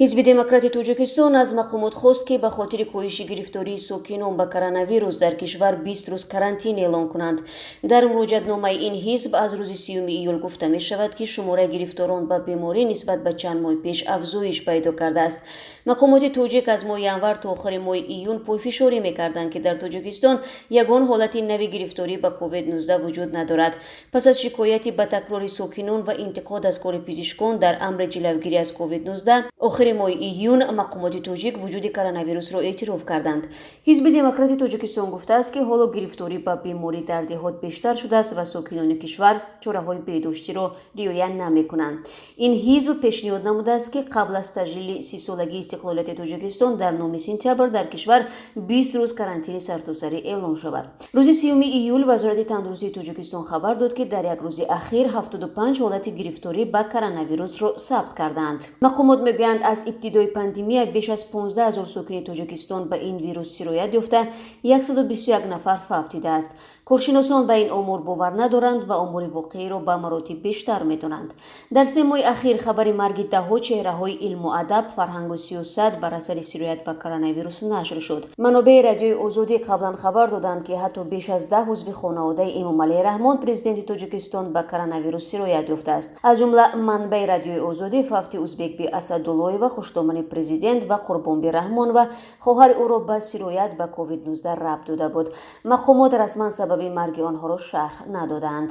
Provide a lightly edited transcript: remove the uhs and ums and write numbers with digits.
Ҳизби Демократи Тоҷикистон аз мақомот хост, ки ба хотири коҳиши гирифтории сокинон ба коронавирус дар кишвар 20 рӯз карантин эълон кунанд. Дар муроҷиатномаи ин ҳизб аз рӯзи 30 июл гуфта мешавад, ки шумораи гирифторон ба беморӣ нисбат ба чанд моҳи пеш афзоиш пайдо кардааст. Мақомоти тоҷик аз моҳи январ то охири моҳи июн пойфишорӣ мекарданд, ки дар Тоҷикистон ягон ҳолати нави гирифторӣ ба COVID-19 вуҷуд надорад. Пас аз шикояти ба такрори сокинон ва интиқод аз кори пизишкон дар амри ҷилавгирӣ аз COVID-19, охири моҳи июн мақомоти тоҷик вуҷуди коронавирусро эътироф карданд. Ҳизби Демократи Тоҷикистон гуфтааст, ки ҳоло гирифторӣ ба беморӣ дар деҳот бештар шудааст ва сокинони кишвар чораҳои беҳдоштиро риоя намекунанд. Ин ҳизб пешниҳод намудааст, ки қабл аз таҷлили 30-солагии истиқлолияти Тоҷикистон дар 9 сентябр дар кишвар 20 рӯз карантини сартосарӣ эълон шавад. Рӯзи 30 июл Вазорати тандурустии Тоҷикистон хабар дод, ки дар як рӯзи ахир 75 ҳолати гирифторӣ ба коронавирусро сабт кардаанд. Мақомот мегӯянд, аз ибтидои пандемия беш аз 15 ҳазор сокини Тоҷикистон ба ин вирус сироят ёфта, 121 нафар фавтидааст. Коршиносон ба ин омор бовар надоранд ва омори воқеиро ба маротиб бештар медонанд. Дар 3 моҳи ахир хабари марги даҳҳо чеҳраҳои илму адаб, фарҳангу сиёсат бар асари сироят ба коронавирус нашр шуд. Манобеи Радиои Озодӣ қаблан хабар доданд, ки ҳатто беш аз 10 узви хонаводаи Эмомалӣ Раҳмон, президенти Тоҷикистон, ба коронавирус сироят ёфтааст. Аз ҷумла манбаи Радиои Озодӣ фавти Узбекби Асадуллоева, хушдомани президент, ва Қурбонби Раҳмонова, хоҳари ӯро ба сироят ба COVID-19 рабт дода буд. Мақомот расман сабаби марги онҳоро шарҳ надодаанд.